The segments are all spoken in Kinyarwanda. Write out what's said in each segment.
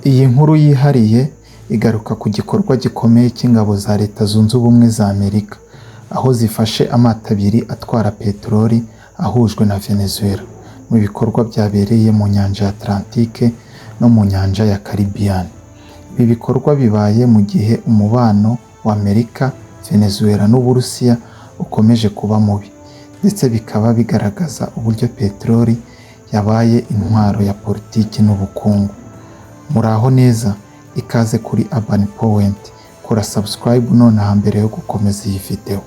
Iyi nkuru yihariye igaruka ku gikorwa gikomeye cy'ingabo za Leta Zunze Ubumwe za Amerika, aho zifashe amato abiri atwara peteroli ahujwe na Venezuela mu bikorwa byabereye mu nyanja ya Atlantique no mu nyanja ya Caribbean. Ibi bikorwa bibaye mu gihe umubano wa Amerika, Venezuela n'Uburusiya ukomeje kuba mubi, ndetse bikaba bigaragaza uburyo peteroli yabaye intwaro ya politiki n'ubukungu. Muraho neza, ikaze kuri Urban Point. Kora subscribe nonaha mbere yo gukomeza iyi video.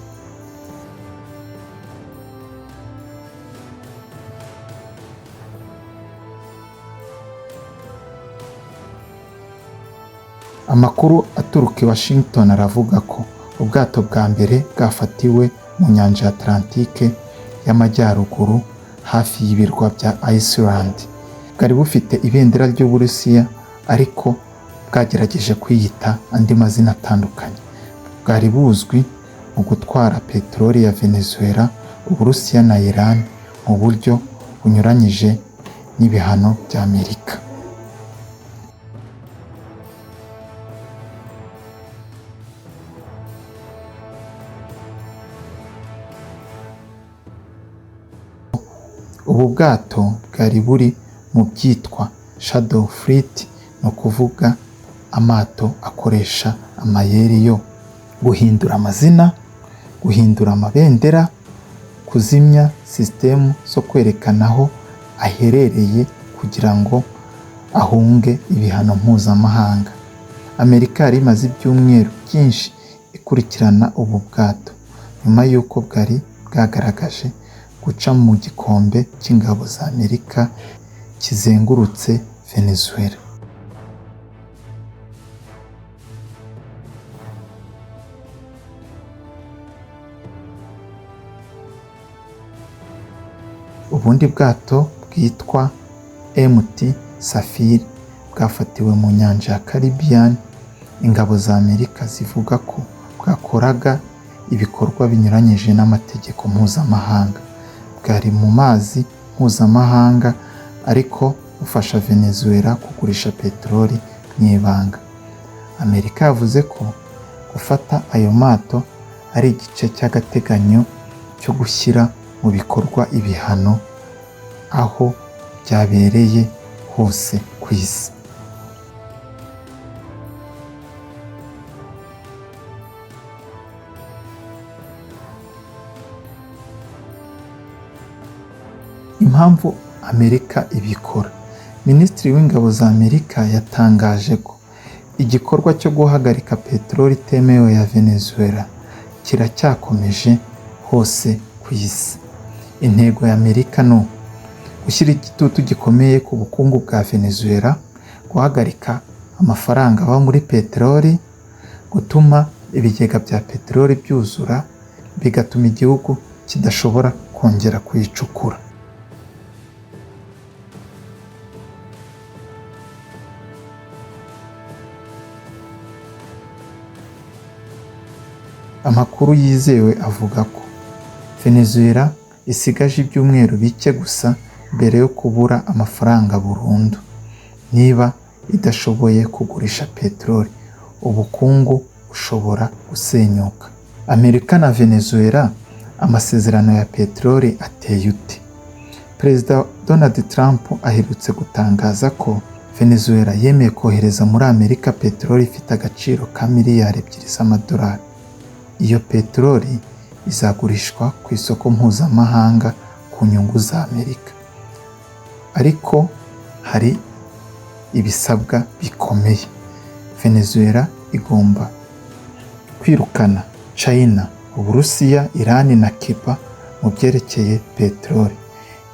Amakuru aturuka i Washington aravuga ko ubwato bwa mbere bwafatiwe mu nyanja ya Atlantique y'Amajyaruguru hafi y'ibirwa bya Iceland. Bwari bufite ibendera ry'Uburusiya, ariko bwagerageje kwiyita andi mazina atandukanye. Bwari buzwi mu gutwara peteroli ya Venezuela, Uburusiya na Iran mu buryo bunyuranyije n'ibihano bya Amerika. Ubu bwato bwari buri mu byitwa Shadow Fleet, ni ukuvuga amato akoresha amayeri yo guhindura amazina, guhindura amabendera, kuzimya sisitemu zo kwerekana aho aherereye kugira ngo ahunge ibihano mpuzamahanga. Amerika yari imaze ibyumweru byinshi ikurikirana ubu bwato nyuma y'uko bwari bwagaragaje guca mu gikombe cy'ingabo za Amerika kizengurutse Venezuela. Ubundi bwato bwitwa MT Safir bwafatiwe mu nyanja ya Caribbean. Ingabo za Amerika zivuga ko bwakoraga ibikorwa binyuranyije n'amategeko mpuzamahanga. Bwari mu mazi mpuzamahanga, ariko bufasha Venezuela kugurisha peteroli mu ibanga. Amerika yavuze ko gufata ayo mato ari igice cy'agateganyo cyo gushyira mu bikorwa ibihano aho byabereye hose ku isi. Impamvu Amerika ibikora: Minisitiri w'Ingabo za Amerika yatangaje ko igikorwa cyo guhagarika peteroli itemewe ya Venezuela kiracyakomeje hose ku isi. Intego ya Amerika ni gushyira igitutu gikomeye ku bukungu bwa Venezuela, guhagarika amafaranga ava muri peteroli, gutuma ibigega bya peteroli byuzura, bigatuma igihugu kidashobora kongera kuyicukura. Amakuru yizewe avuga ko Venezuela isigaje ibyumweru bike gusa mbere yo kubura amafaranga burundu. Niba idashoboye kugurisha peteroli, ubukungu bushobora gusenyuka. Amerika na Venezuela, amasezerano ya peteroli ateye ute? Perezida Donald Trump aherutse gutangaza ko Venezuela yemeye kohereza muri Amerika peteroli ifite agaciro ka miliyari 2 z'amadolari. Iyo peteroli izagurishwa ku isoko mpuzamahanga ku nyungu za Amerika. Ariko hari ibisabwa bikomeye. Venezuela igomba kwirukana China, Uburusiya, Iran na Cuba mu byerekeye peteroli.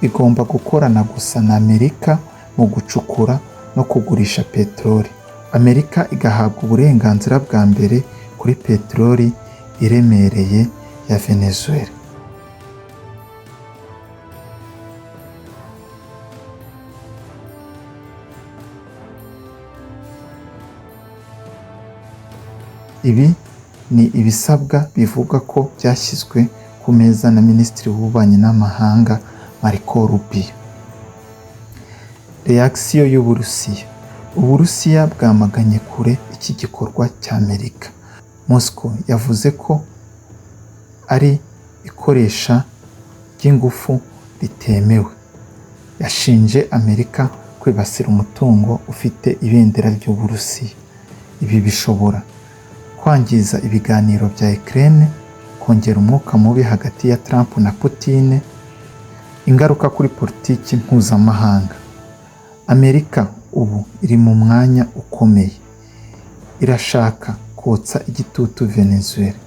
Igomba gukorana gusa na Amerika mu gucukura no kugurisha peteroli. Amerika igahabwa uburenganzira bwa mbere kuri peteroli iremereye ya Venezuela. Ibi ni ibisabwa bivugwa ko byashyizwe ku meza na Minisitiri w'Ububanyi n'Amahanga Marco Rubio. Reaction y'Uburusiya: Uburusiya bwamaganye kure iki gikorwa cya Amerika. Moscow yavuze ko ari ikoresha ry'ingufu ritemewe. Yashinje Amerika kwibasira umutungo ufite ibendera ry'Uburusiya. Ibi bishobora kwangiza ibiganiro bya Ukraine, kongera umwuka mubi hagati ya Trump na Putin, ingaruka kuri politiki mpuzamahanga. Amerika ubu iri mu mwanya ukomeye. Irashaka kotsa igitutu Venezuela,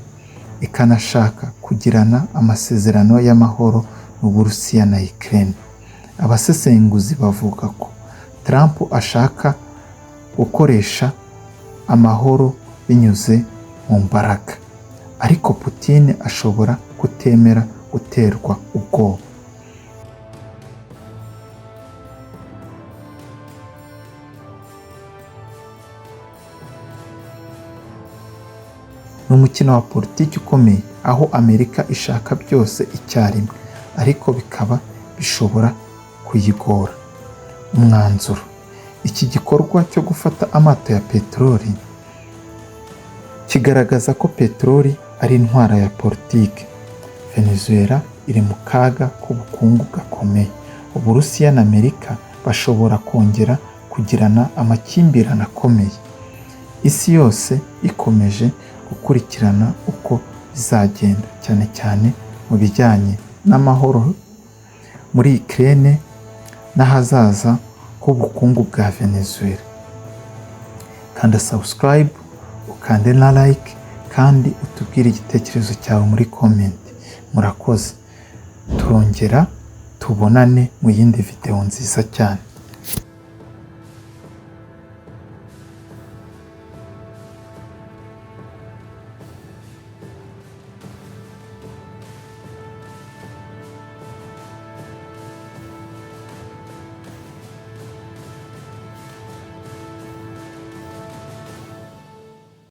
ikanashaka kugirana amasezerano y'amahoro n'Uburusiya na Ukraine. Abasesenguzi bavuga ko Trump ashaka gukoresha amahoro binyuze mu mbaraga, ariko Putin ashobora kutemera guterwa ubwoba. Ni umukino wa politiki ukomeye aho Amerika ishaka byose icyarimwe, ariko bikaba bishobora kuyigora. Umwanzuro: iki gikorwa cyo gufata amato ya peteroli kigaragaza ko peteroli ari intwaro ya politiki. Venezuela iri mu kaga k'ubukungu gakomeye. Uburusiya na Amerika bashobora kongera kugirana amakimbirane akomeye. Isi yose ikomeje gukurikirana uko bizagenda, cyane cyane mu bijyanye n'amahoro muri Ukraine n'ahazaza h'ubukungu bwa Venezuela. Kanda subscribe, ukande na like, kandi utubwire igitekerezo cyawe muri comment. Murakoze, turongera tubonane mu yindi video nziza cyane.